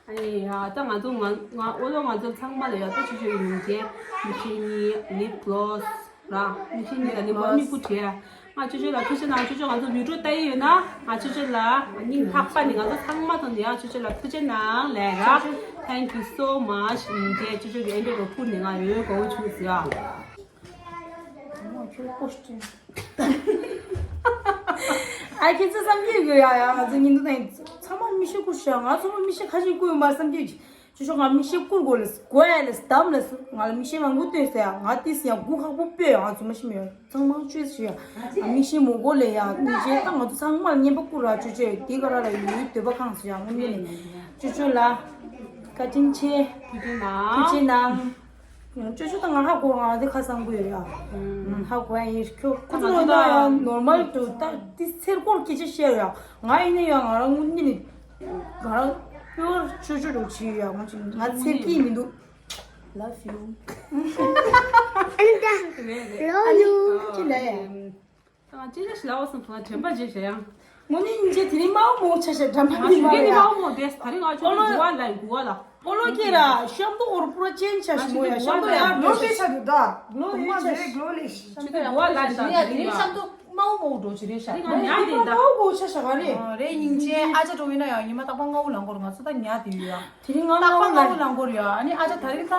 ཨ་ནི་ཡ་ད་ང་ཚོ་ང་ང་ཨོ་ལོ་ང་ཚོ་ཚང་མ་ལ་ཡ་ད་ཅོ་ཅོ་ཡི་མིང་ཅན་མིག་ཤེལ་གཉིས་lip gloss ར། མིག་ཤེལ་གཉིས་ལ་lip gloss མིག་ཁུ་བྲིས། ང་ཅོ་ཅོ་ལ་ཐུགས་རྗེ་གནང་། ཅོ་ཅོ་ང་ཚོ་video ལྟ་ཡི་ཡོད་ན་ང་ཅོ་ཅོ་ལ་སྙིང་ཐག་པ་ནས་ང་ཚོ་ཚང་མ་ཐོག་ནས་ཡང་ཅོ་ཅོ་ལ་ཐུགས་རྗེ་གནང་ལབ་ར། Thank you so much ཡིན་ཅེ་ཅོ་ཅོ་གི་ཨེ་འདྲ་རོ་ཕུར་ནས་ང་ཡོད་དགའ་བོ་བྱུང་ཟེར་ཡ། ཨ་ཁྱེད་ཚོ་བསམ་གྱི་ཡོད་ཡ་ཡ། ང་ཚོ་ཉིན་དུ་ནས་ཚང་མ་མིག་ཤེལ་བསྐུར་ཤག་ང་ཚང་མ་མིག་ཤེལ་ཁ་ཤས་བསྐུར་ཡོད་མ་བསམ་གྱི། ཅོ་ཅོ་ང་མིག་ཤེལ་བསྐུར་དགོས་ལེ། དགོས་ཡ་ལེ། དམ་ལེ། ང་ལ་མིག་ཤེལ་མང་པོ་སྟོན་ཟེར་ཡ། ང་ཏིས་ཡང་སྒུག་ཁག་པོ་སྤོས་ཡ། ང་ཚོ་མ་ཤི་མེད་ཡ། ཚང་མ་བཅོས་ཤི་ཡ། ང་མིག་ཤེལ་མོ་གོ་ལེ་ཡ། མིག་ཤེལ་ད་ང་ཚོ་ཚང་མ་ལ་རྔན་པ་བསྐུར་ར། ཅོ་ཅོ་དེ་ག་ར་ལ་ཡུལ་འདོད་པ་ཁེངས་སོང་ཡ། དངོས་གནས་ནས་ཅོ་ཅོ་ལ་བཀའ་དྲིན་ཆེ། ཐུགས་རྗེ་གནང་། ཐུགས་རྗེ་གནང་། ཅོ་ཅོ་ད་ང་ཧ་གོ། ང་དེ་ཁ་སང་གོ་ཡོད་ཡ། ཧ་གོ་ཡ་ཡིན། ཁྱོད་ཁོ་ཚོ་ད་ཡ་normal དུ་ད་དེ་ཚེར་སྐོར་སྐད་ཆ་བཤད་ཡ། ང་ཡིན་ན་ཡ་ང་རང་དངོས་གནས་ནས། ང་རང་pure ཅོ་ཅོ་འདྲ་བྱེད་ཡོད་ཡ། ང་ཅི་ང་ཚེར་སྐད་མི་འདུག Love you. Love you. ཅི་ལ་ཡ། ང་ཅི་ཞིག་ལབ་པ་སོང་ང་དྲན་པ་བརྗེད་བྱ་ཡང་། དངོས་གནས་སྙིང་རྗེ། དེ་རིང་དམར་པོ་མོ་ཆ་ཤ་འགྲམ་པ། ང་ཞུ་མཁན་ནི་དམར་པོ་མོ་དེ་ད་རིང་ང་ཆུ་ཚོད་དགུ་པ་ལ་དགུ་པ་ལ། ཨོ་ལོ་ཀེ་ར་ཤམ་ཏོ་འོར་པུ་ར་ཅན་ཆ་ཤི་མོ་ཡ། ཤམ་ཏོ་ཡ་གློ་ཀེ་ཆ་དུ་ད། གློ་ཀེ་ཆ་ཤི། གློ་ལེ་ཤི། ཆུ་ཚོད་དགུ་པ་ལ་ཤ་དེ་རིང་ཤམ་ཏོ། དམར་པོ་མོ་འགྲོ་ཅི་རེད་ཤ། དེ་ང་ཉལ་དེ་ད། དམར་པོ་ཆ་ཤ་ག་རེད། རེད། སྙིང་རྗེ། ཨ་ཅག་འགྲོ་ཡིན་ན་ཡང་ཉི་མ་རྟག་པར་སྔ་པོ་ལངས་དགོས་རེད། ང་ཚོ་ད་ཉལ་དེ་ཡོད་ཡ། དེ་རིང་ང་རྟག་པར་སྔ་པོ་ལངས་དགོས་རེད་ཡ། ཨ་ནི་ཨ་ཅག་ད་རིང་ད་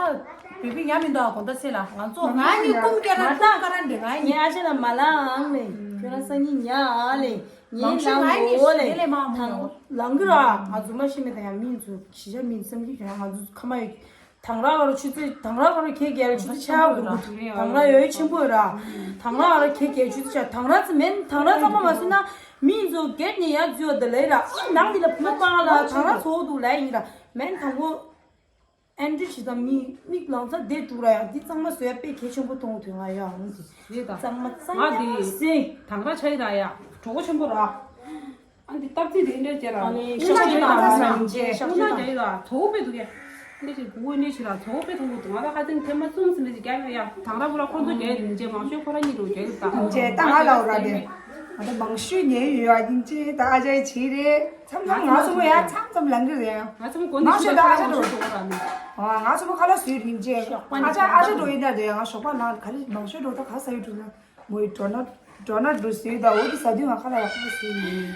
བོད་པའི་ཉལ་མི་འདུག་དགོང་དག་ཚེ་ལ་ང་ཚོ་ང་གཉིས་ཀུན་ཀེ་ར་ཀུན་ཀ་ར་འདྲེ། ང་ངའི་ཨ་ཅག་ལ་མ་ལངས་ལེ། ཁྱོད་རང་སང་ཉིན་ཉལ་ལེ། ངའི་ལངས་ལངས་ཤོག་ངའི་ལེ། ལངས་ཀྱི་ར། ང་ཚོ་མ་ཤི་མེད་ད་ཡ། མི་ཚོ་ཤི་ཆ་མི་བསམ་གྱི། ཁྱོད་རང་ང་ཚོ་ཁ་མ་ཡོད། དང་ར་བར་ཆུ་ཚོད་དང་ར་བར་ཁེ་གལ་ཆུ་ཚོད་ཆ་དགུ་དགུ་དང་ར་ཡོད་ཆེན་པོ་ར། དང་ར་བར་ཁེ་གལ་ཆུ་ཚོད་ཆ་དང་ར་ཚ་མེན་དང་ར་ཚ་མ་མ་སུ་ན་མི་ཚོ་གེར་ནས་ཡར་འཛུལ་བ་དེ་ལས་ར། ནང་དེ་ལ་བུ་མོ་པང་ལ་དང་ར་ཚོ་འདུག་ལ་ཡིན་ར། མེན་དང་པོ་ཨན་ཌི་ཆི་དང་མི་མིག་ལང་ཚ་བསྡད་འདུག་ར། ཡང་འདི་གཙང་མ་བཟོས་ཡ་དཔེ་གལ་ཆེན་པོ་མཐོང་དུས་ང་ཡང་འོང་གི་རེད་ད། གཙང་མ་གཙང་ང་མ་དེ་སེ་དང་ར་ཆ་ཡི་ར་ཡ་གྲོགས་པོ་ཆེན་པོ་ར། ཨ་འདི་སྟབས་ཚིག་དེ་འདྲ་བྱས་ར། ཨ་ནི་ཤོག་ཅེ་དང་ས་ཡིན་ཅེ། ཤོག་ཅེ་དང་ཡི་ར་གྲོགས་པོ་དཔེ་འདུག་གས། འདི་ཅིག་གུ་བོ་འདི་ཆི་ར་གྲོགས་པོ་དཔེ་མཐོང་གི་འདུག་ང་ད་ཁ་ཚིག་ཐེངས་མ་གསུམ་ཙམ་རེ་ཅིག་རྒྱག་ཡོད་ཡ། དང་ར་བུ་ར་ཁོང་ཚོ་རྒྱག་ཡོད་ཡིན་ཅེ། མང་ཤོས་ཁོ་ར་གཉིས་འགྲོ་རྒྱག་ཡོད་ད། ཡིན་ཅེ་ད་ང་ལ་འོ་ར་དེ། ང་ད་མང་ཤོས་ཉན་ཡོད་ཡ་ཡིན་ཅེ། ད་ཨ་ཅེ་ཆི་རེད། མཚམས་མཚམས་ང་ཚོ་མོ་ཡ་མཚམས་མཚམས་ལང་གི་རེད་ཡ། ང་ཚོ་མོ་གོ་ནས་ང་ཤོད་ད་ཨ་ཅག་འགྲོ། ཨ་ང་ཚོ་མོ་ཁ་ལག་བཟོས་རིན་ཅེ། ཨ་ཅག་ཨ་ཅག་འགྲོ་ཡིན་ད་དེ་ང་ཞོགས་པ་ལ་ག་རེ་མང་ཤོས་འགྲོ་ད་ག་ས་ཡོད་འགྲོ་ན་མོ་ཡི་འགྲོ་ན་འགྲོ་ན་འགྲོ་བཟོས་ད། འོ་དེ་ཟ་དུས་ང་ཁ་ལག་ཡག་པོ་བཟོས་ཡིན།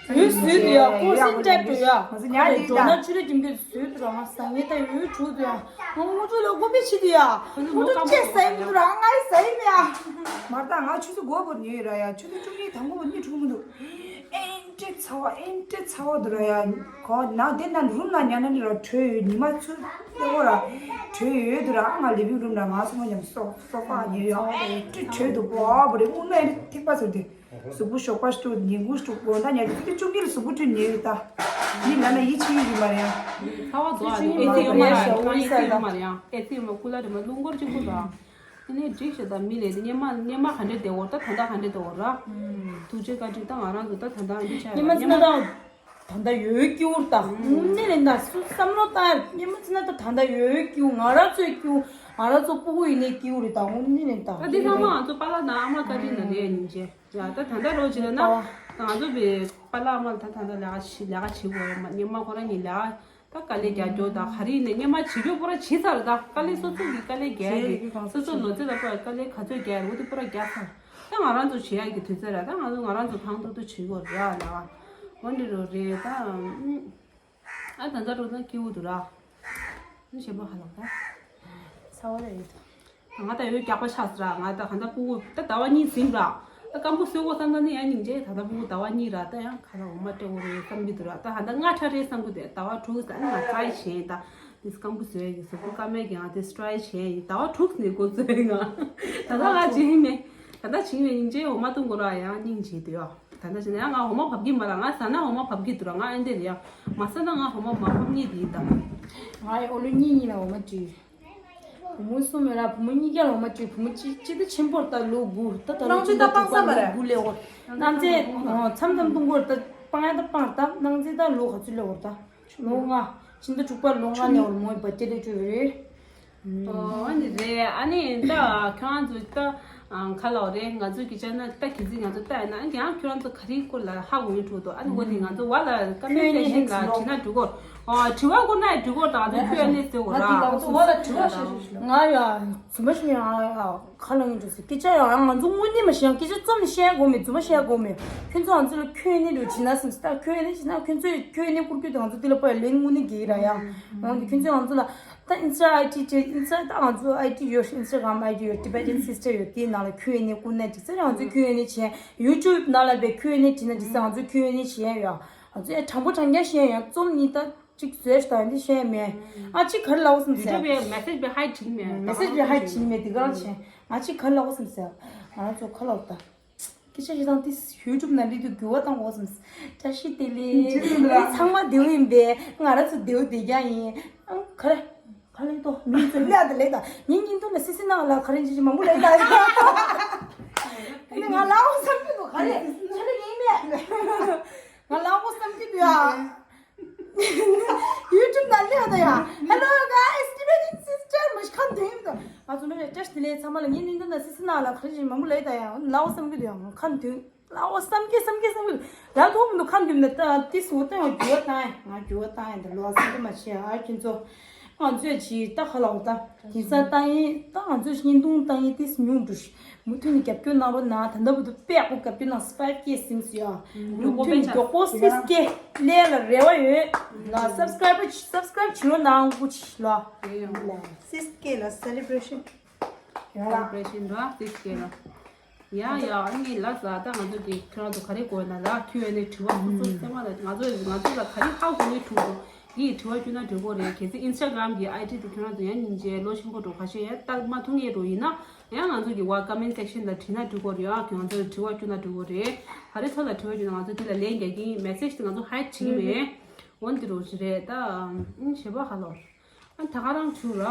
འོ་བཟོས་དུ་ཡ་ཀོ་སི་ཊེབ་ཏུ་ཡ་ང་ཚོ་ཉལ་དེ་འགྲོ་ན་ད་ཆུ་རེ་འགྲིམ་གི་བཟོས་དུ་ར། ང་ཟ་ངེ་ད་འོ་བྲུག་དུ་ཡ། ང་ངོ་ཚོ་ལ་ཀོ་པི་ཆི་དུ་ཡ། ངོ་ཚོ་ཅེ་ཟ་ཡིན་དུ་ར། ང་ཡི་ཟ་ཡིན་ཡ། མར་ད་ང་ཆུ་ཚོད་དགུ་པོ་ཉོས་ར་ཡ། ཆུ་ཚོད་བཅུ་གཉིས་དང་པོ་པོ་གཉིད་ཁུག་མི་འདུག་ཨེ་འདྲེ་ཚ་བ། ཨེ་འདྲེ་ཚ་བ་འདུག་ར་ཡ། གོ་ན་དེ་ན་རུམ་ན་ཉལ་ན་ནི་ར་བྲོས་ཡོད། ཉི་མ་ཚུར་ལྟེ་བོ་ར་བྲོས་ཡོད་འདུག་ར། ང་ལི་བིང་རུམ་ན་ང་སོ་མ་ཉམས་སོ་སོ་ཕ་ཉལ་ཡོད། ཨེ་འདྲེ་བྲོས་འདུག་པོ་ཨ་བོ་རེ་དངུལ་ན་ཨེ་འདྲེ་ཐིག་པ་ཟེར་དེ་གཟུགས་པོ་ཞོགས་པ་སྤྲོ་ཉིན་གུང་སྤྲོ་གོ་ད་ཉལ་དེ་བཅུ་གཉིས་ལ་གཟུགས་པོ་བཀྲུས་ཉལ་ཡོད་ད། ཉི་ལ་ན་ཡིད་ཆེས་ཡོད་མ་རེད་ཡ། ཚ་བ་འདུག་ཨ་ནི་ཨེ་ཙི་ཡོད་མ་ར། ཨེ་ཙི་ཡོད་མ་རེད་ཡ། ཨེ་ཙི་ཡོད་མ་ཀུ་ལ་རེད་མ་རླུང་འཁོར་གཅིག་པུ་ར། ཨ་ནི་འགྲིག་ཤག་ད་མི་ལས་དེ་སྙེ་མ་སྙེ་མ་ག་འདྲས་བདེ་བོ་ད་ད་ལྟ་ག་འདྲས་བདེ་བོ་ར། ཐུགས་རྗེ་བཀའ་དྲིན་ད་ང་རང་ཚོ་ད་ད་ལྟ་འདི་ཆ་སྙེ་མ་ཚི་ན་ད་ད་ལྟ་ཡོད་སྐྱིད་པོ་རེད་ད། དངོས་གནས་ལས་ད་སུ་བསམ་བློ་བཏང་ཡ་སྙེ་མ་ཚི་ན་ད་ད་ལྟ་ཡོད་སྐྱིད་པོ། ང་རང་ཚོའི་སྐྱིད་པོ། ང་རང་ཚོ་སྤུ་གུ་ཡིན་ནའི་སྐྱིད་པོ་རེད་ད། དངོས་གནས་ལས་ད། ད་འདི་ཚང་མ་ང་ཚོ་པཱ་ལགས་དང་ཨ་མ་བཀའ་དྲིན་ན་རེད་ཡིན་ཅེ། ཡ་ད་ད་ལྟ་རོགས་བྱེད་ན་ང་ཚོ་བའི་པཱ་ལགས་ཨ་མ་ལ་ད་ད་ལྟ་ལས་ཀ་བྱེད་ལས་ཀ་བྱེད་དགོས་ཡོད་མ། སྙེ་མ་ཁོ་རང་གཉིས་ལས་ཀ་ད་དཀའ་ལས་རྒྱག་རྒྱུ་དང་ག་རེ་ཡིན་ནའི་སྙེ་མ་བྱེད་རྒྱུ་པོ་ར་བྱེད་ཚར། ད་དཀའ་ལས་སོ་སོ་གི་དཀའ་ལས་རྒྱག་ཡ་གི་སོ་སོ་ལོ་ཚོད་ལ་པོ་དཀའ་ལས་ག་ཚོད་རྒྱག་ཡ་རེད་འོ་དེ་པོ་ར་རྒྱག་ཚར། ད་ང་རང་ཚོ་བྱེད་ཡ་གི་དུས་ཚོད་ར། ད་ང་ཚོ་ང་རང་ཚོ་གང་ཐུབ་ཐུབ་བྱེད་དགོས་རེད་ལ། འོ་འདི་རུ་རེད་ད། ཨ་ད་ད་རུ་ད་སྐྱིད་པོ་འདུག་ར། ཞེ་པོ་ཧ་ལམ་ད། ཚ་བ་རེད། ང་ད་ཡོད་རྒྱགས་པ་ཆགས་སི་ར། ང་ད་ག་ད་སྤུ་གུ་ད་ཟླ་བ་གཉིས་ཟིན་ར། ད་སྐམ་པོ་བཟོ་དགོས་བསམ་ད་ནི་ཡང་སྙིང་རྗེ། ད་ད་སྤུ་གུ་ཟླ་བ་གཉིས་ར། ད་ཡང་ཁ་ལ་འོ་མ་སྤྲད་དགོས་རེད་བསམ་གྱི་འདུག་ར། ད་ཧ་ད་ལྔ་ཁྲ་རེད་བསམ་གྱི་འདུག་ཟླ་བ་དྲུག་ཟ་ནི་ང་ཚ་ཡི་ཞེན་ད། འདི་སྐམ་པོ་བཟོ་ཡ་གི་གཟུགས་པོ་སྐམ་ཡ་གི་ང་དེ་སི་ཊྲོ་ཡི་ཞེན་ཡིན། ཟླ་བ་དྲུག་ནས་འགོ་བཟོ་ཡི་ང་། ད་ད་ང་བྱེད་ཡིན་མེད། ད་ད་བྱིང་བའི་སྙིང་རྗེ་འོ་མ་བཏུང་དགོས་ར། ཡང་སྙིང་རྗེ་འདུག་ཡ། ད་ལྟ་བྱས་ན་ཡང་ང་འོ་མ་བབས་ཀྱི་མ་རེད། ང་ཟ་ན་འོ་མ་བབས་ཀྱི་འདུག་ར། ང་ཨེ་འདྲ་རེད་ཡ། མ་ཟ་ན་ང་འོ་མ་མ་བབས་ངེས་དེ་ཡིན་ད། ང་ཨེ་ཨོ་ལོ་གཉིས་གཉིས་ལ་འོ་མ་བཀྲུས། བུ་མོ་གསུམ་ཡོད་ར། བུ་མོ་གཉིས་ཀ་ལ་འོ་མ་བཀྲུས། བུ་མོ་གཅིག་གཅིག་ད་ཆེན་པོ་རེད་ད། ལོ་དགུ་ད། ལོ་ཆུང་ད་སྤང་ས་མ་རེད། ལོ་དགུ་སླེབས་ཡོད་རེད། གནངས་ཚེ་མཚམས་མཚམས་བཏུང་གི་ཡོད་རེད་ད། སྤང་ཡ་ད་སྤང་རེད་ད། གནངས་ཚེ་ད་ལོ་ག་ཚོད་སླེབས་ཡོད་རེད་ད། ལོ་ལྔ། ཕྱི་ཟླ་དྲུག་པ་ལོ་ལྔ་སླེབས་ཡོད་རེད། མོའི་བར་ཐི་ཌེ་བཀྲུས་རེད། ཨོ་ཨ་ནི་རེད། ཨ་ནི་ད་ཁྱོད་རང་ཚོ་ད་ག་ལ་རེད། ང་ཚོ་གི་ཅ་ན་ད་གི་ཚིག་ང་ཚོ་ལྟ་ཡིན་ན་ཨ་ནི་ཡང་ཁྱོད་རང་ཚོ་ག་རེའི་སྐོར་ལ་ཧ་གོ་མཁན་འདུག་ཨ་ནི་འོ་དེ་ང་ཚོ་བ་ལ་ཀ་མེན་སེག་ཤན་ལ་དྲིས་ན་འགྲིག་གོ། ཨོ་དྲི་བ་བསྐུར་ན་ཡང་འགྲིག་གོ། ད་ང་ཚོ་ཁྱོད་ཨ་ནི་ཟེར་གོ་ར། ང་ཚོ་བ་ལ་དྲི་བ་ཤོད་ཤོད་ཤོད། ང་ཡ་རྫུན་མ་ཤོད་ཡ་ཁ་ལ་ངན་འགྲོ་ཟེར་སྐད་ཆ་ཡ། ང་ཚོ་དངོས་གནས་མ་ཤེས་ཡ། སྐད་ཆ་རྩོམ་ནས་བཤད་ཡ་དགོས་མེད། རྫུན་མ་བཤད་ཡ་དགོས་མེད། ཁྱོད་ཚོ་ང་ཚོ་ལ་ཁྱོད་ཨ་ནི་འགྲོ་བྱིན་ན་སེམས་སི་ད་ཁྱོད་ཨ་ནི་བྱིན་ན་ཁྱོད་ཚོས་ཁྱོད་ཨ་ནི་བསྐུར་རྒྱུ་དང་ང་ཚོ་དེ་ལ་པ་ལན་དངོས་གནས་རྒྱག་གི་ར་ཡ། འོ་འདི་ཁྱོད་ཚོས་ང་ཚོ་ལ། ད་ཨིན་སི་ཊ་ཨའི་ཌི་བྱས། ཨིན་སི་ཊ་ད་ང་ཚོ་ཨའི་ཌི་ཡོད། ཨིན་སི་ཊ་གྷ་རམ་ཨའི་ཌི་ཡོད། Tibetan Sister ཡོད། དེའི་ནང་ལ་ཁྱོད་ཨ་ནི་བསྐུར་ན་འགྲིག་ས་རེད། ང་ཚོས་ཁྱོད་ཨ་ནི་བྱས། ཡུ་ཊུབ་ནང་ལ་བས་ཁྱོད་ཨ་ནི་བྲིས་ན་འགྲིག་ས། ང་ཚོས་ཁྱོད་ཨ་ནི་བྱས་ཡོད། ང་ཚོས་ཨེ་དྲང་པོ་དྲང་རྐྱང་བཤད་ཡོད། རྩོམ་གཉིས་ད་གཅིག་བཟོས་ཤག་ད་འདི་བཤད་མེད། ང་གཅིག་ག་རེ་ལབ་དགོས་བསམ་ཟེར། ཡུ་ཊུབ་པའི་མེ་སེ་ཇི་བས་ཧའི་བྲིས་མེད། མེ་སེ་ཇི་བས་ཧའི་བྲིས་མེད། དེ་ག་རང་བྱས། ང་གཅིག་ག་རེ་ལབ་དགོས་བསམ་ཟེར། ང་ཚོ་ག་ལབ་ད། སྐད་ཆ་བཤད་སྟངས་དེ་ཡུ་ཊུབ་ནང་སླེབས་དུས་འགྱུར་བ་གཏོང་དགོས་བསམ། བཀྲ་ཤིས་བདེ་ལེགས། ཚང་མ་བདེ་པོ་ཡིན་པས། ང་རང་ཚོ་བདེ་པོ་བསྡད་རྐྱང་ཡིན། ཨང་ག་རེ། ག་ལེ་ཏོ་མིང་ཚོ་ལས་དང་ལས་དང་ངའི་སྙིང་དོན་ལ་སི་སི་ནང་ལ་ག་རེ་ཅི་ཅི་མང་པོ་ལས་དང་། ང་ལའོ་བསམ་གྱི་འདུག་ག་རེ་ཆ་ལེ་ཡིན་མེད། ང་ལའོ་བསམ་གྱི་འདུག་ཡ། ཡུ་ཊུབ་ནང་སླེབས་ད་ཡ། Hello guys, Tibetan Sister མ་ཤི་ཁམས་དེ་ཡིན་དང་། ང་ཚོ་མེད་པའི་བཀྲ་ཤིས་བདེ་ལེགས། ཚང་མ་ལ་ངའི་སྙིང་དོན་དང་སི་སི་ནང་ལ་ག་རེ་ཞིག་མང་པོ་ལས་ད་ཡ། ལའོ་བསམ་གྱི་འདུག་ཡ། ང་ཁམས་དེ་ལའོ་བསམ་གྱི་བསམ་གྱི་བསམ་གྱི་ལ་ཐོག་མི་འདུག་ཁམས་དེ་ནི་ད་ཏི་སུ་ཏང་ང་འགྱུར་བ་བཏང་ཡ། ང་འགྱུར་བ་བཏང་ཡ། འདི་ལོ་བསམ་གྱི་མ་བྱེད་ཨ་ཁྱོད་ཚོ། ང་ཚོས་ཇི་ལྟ་ཧ་ལའོ་ད། དེང་སང་ཏང་ཡིན་ད། ང་ཚོས་བརྙན་ཐུང་ཏང་ཡིན་ཏིས་ཉུང་འགྲོ་ཤི། མུ་མཐུད་ནས་རྒྱབ་སྐྱོར་གནང་རོགས་གནང་། ད་ལྟ་བར་དུ་དཔེ་ཡག་པོ་རྒྱབ་སྐྱོར་གནང་། སི་ཕའི་ཕའི་ཁེ་ཟིན་སོང་ཡ། མུ་མཐུད་ནས་མགྱོགས་པོ་སིག་ཀེ་སླེབས་ལ་རེ་བ་ཡོད་ལ། སབ་སི་ཀ་རའིབ་སབ་སི་ཀ་རའིབ་བྱེད་རོགས་གནང་དགོས་ཤི་ལ། སིག་ཀེ་ལ་སེ་ལེ་བྷ་རེ་ཤན། སེ་ལེ་བྷ་རེ་ཤན་ར་སིག་ཀེ་ལ། ཡ་ཡ་ཨ་ནི་ལ་ཟ་ད་ང་ཚོ་གི་ཁྱོད་རང་ཚོ་ག་རེ་དགོས་ན་ལ་ཁྱོད་ཨ་ནི་དྲི་བ་སོ་སོ་སེམས་པ་ལ་ང་ཚོ་ང་ཚོ་ལ་ག་རེ་ཧ་གོ་ནས་ཐུག་འདུག་གིས་དྲི་བ་བསྐྱོན་ན་འགྲིག་གི་རེད། གལ་སྲིད་Instagram་གི་ID་དེ་ཁྱོད་རང་ཚོ་ཡང་སྙིང་རྗེ་ལོ་ཆེན་པོ་འགྲོ་ཁ་ཤས་ཡང་ལྟ་མ་ཐུབ་མཁན་འགྲོ་ཡིན་ན་ཡང་ང་ཚོ་གི་བ་comment section་ལ་བྲིས་ན་འགྲིག་གི་རེད། ཨ་ཁྱོད་ང་ཚོ་ལ་དྲི་བ་བསྐྱོན་ན་འགྲིག་གི་རེད། ག་རེ་ཚོ་ལ་དྲི་བ་བསྐྱོན་ན་ང་ཚོ་དེ་ལ་ལན་རྒྱག་གི་ཡིན། message་དེ་ང་ཚོ་hide་བྱེད་ཀྱི་མེད། འོན་ཏེ་རོ་ཞིག་རེད་ད། ཨང་ཞེ་པོ་ཧ་ལོ། ཨ་ད་ག་རང་བྱུང་ར།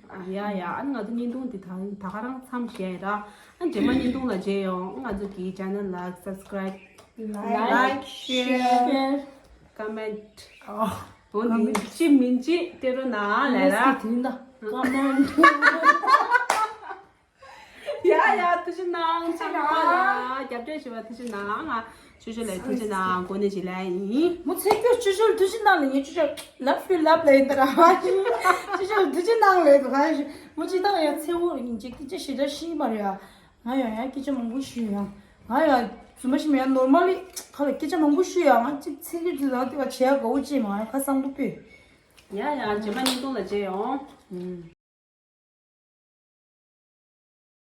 ཨ་ཡ་ཡ། ཨ་ནི་ང་ཚོ་བརྙན་ཐུང་འདི་ད་ད་ག་རང་མཚམས་བཞག་ཡིན་ར། ཨ་རྗེས་མ་བརྙན་ཐུང་ལ་མཇལ་ཡོང་། ཨ་ང་ཚོ་གི་channel like subscribe like share comment འོ་འདི་ཅི་མིན་ཅི་སྟེར་རོགས་གནང་ལབ་ར། ཡ་ཡ་ཐུགས་རྗེ་གནང་། ཚང་མ་ལ་རྒྱབ་སྐྱོར་བྱས་པ་ཐུགས་རྗེ་གནང་། ང་ཅོ་ཅོ་ལ་ཐུགས་རྗེ་གནང་། གོ་གནས་ཅིག་ལ་ཡིན། མོ་ཚེ་སྐྱོ་ཅོ་ཅོ་ལ་ཐུགས་རྗེ་གནང་ལ་ཡིན། ཅོ་ཅོ་love you love ལ་ཡིན་ད་ར། ཅོ་ཅོ་ལ་ཐུགས་རྗེ་གནང་ལ་ཡིན་ད་ག་ཞིག་མོ་ཅི་ད་ཡ་ཚེ་བོ་ཡིན་ཅིག་སྐད་ཆ་ཞེ་དྲག་ཤེས་མ་རེད་ཡ། ང་ཡང་ཡང་སྐད་ཆ་མང་པོ་ཞུས་ཡང་། ང་ཡང་རྫུན་མ་ཞིག་མེད་ཡ། normally་ཁ་ལ་སྐད་ཆ་མང་པོ་ཞུས་ཡ། ང་ཅིག་ཚེ་སྐྱོ་དུས་ལ་དེ་བ་བྱེད་ཡ་དགའ་བོ་ཅིག་མ་ཡ་ཁ་སང་པོ་པོས། ཡ་ཡ་རྗེས་མ་བརྙན་ཐུང་ལ་མཇལ་ཡོང་།